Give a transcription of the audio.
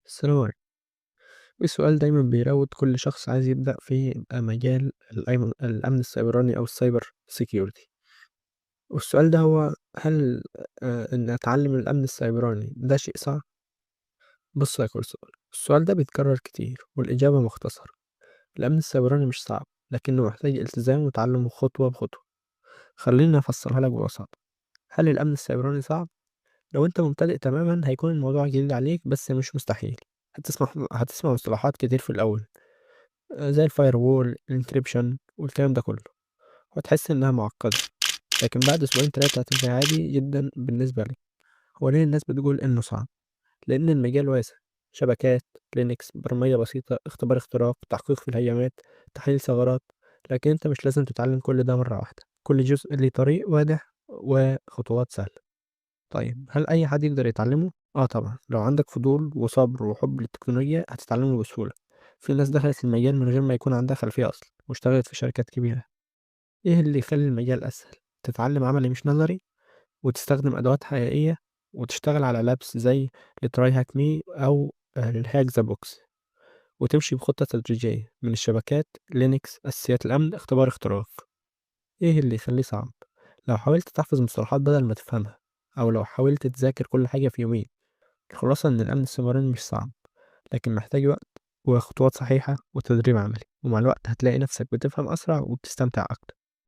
السلام عليكم. السؤال دايمًا بيراود كل شخص عايز يبدأ في مجال الأمن السيبراني أو الcyber security. والسؤال ده هو هل إن أتعلم الأمن السيبراني ده شيء صعب؟ بُص يا كرسون، السؤال ده بيتكرر كتير والإجابة مختصرة. الأمن السيبراني مش صعب، لكنه محتاج التزام وتعلم خطوة بخطوة. خلّيني أفسرها لك ببساطة. هل الأمن السيبراني صعب؟ لو أنت مبتدئ تمامًا هيكون الموضوع جديد عليك بس مش مستحيل. هتسمع مصطلحات كتير في الأول، زي الfirewall، الencryption والكلام ده كله، وهتحس إنها معقدة، لكن بعد أسبوعين 3 هتبقى عادي جدًا بالنسبة لك. هو ليه الناس بتقول إنه صعب؟ لأن المجال واسع، شبكات، Linux، برمجة بسيطة، اختبار اختراق، تحقيق في الهجمات، تحليل ثغرات، لكن أنت مش لازم تتعلم كل ده مرة واحدة، كل جزء ليه طريق واضح وخطوات سهلة. طيب هل أي حد يقدر يتعلمه؟ آه طبعًا، لو عندك فضول وصبر وحب للتكنولوجيا هتتعلمه بسهولة. في ناس دخلت المجال من غير ما يكون عندها خلفية أصلًا واشتغلت في شركات كبيرة. إيه اللي يخلي المجال أسهل؟ تتعلم عملي مش نظري، وتستخدم أدوات حقيقية، وتشتغل على labs زي الTryHackMe أو الHack the Box، وتمشي بخطة تدريجية من الشبكات، Linux، أساسيات الأمن، اختبار اختراق. إيه اللي يخليه صعب؟ لو حاولت تحفظ مصطلحات بدل ما تفهمها، أو لو حاولت تذاكر كل حاجة في يومين. الخلاصة إن الأمن السيبراني مش صعب، لكن محتاج وقت وخطوات صحيحة وتدريب عملي، ومع الوقت هتلاقي نفسك بتفهم أسرع وبتستمتع أكتر.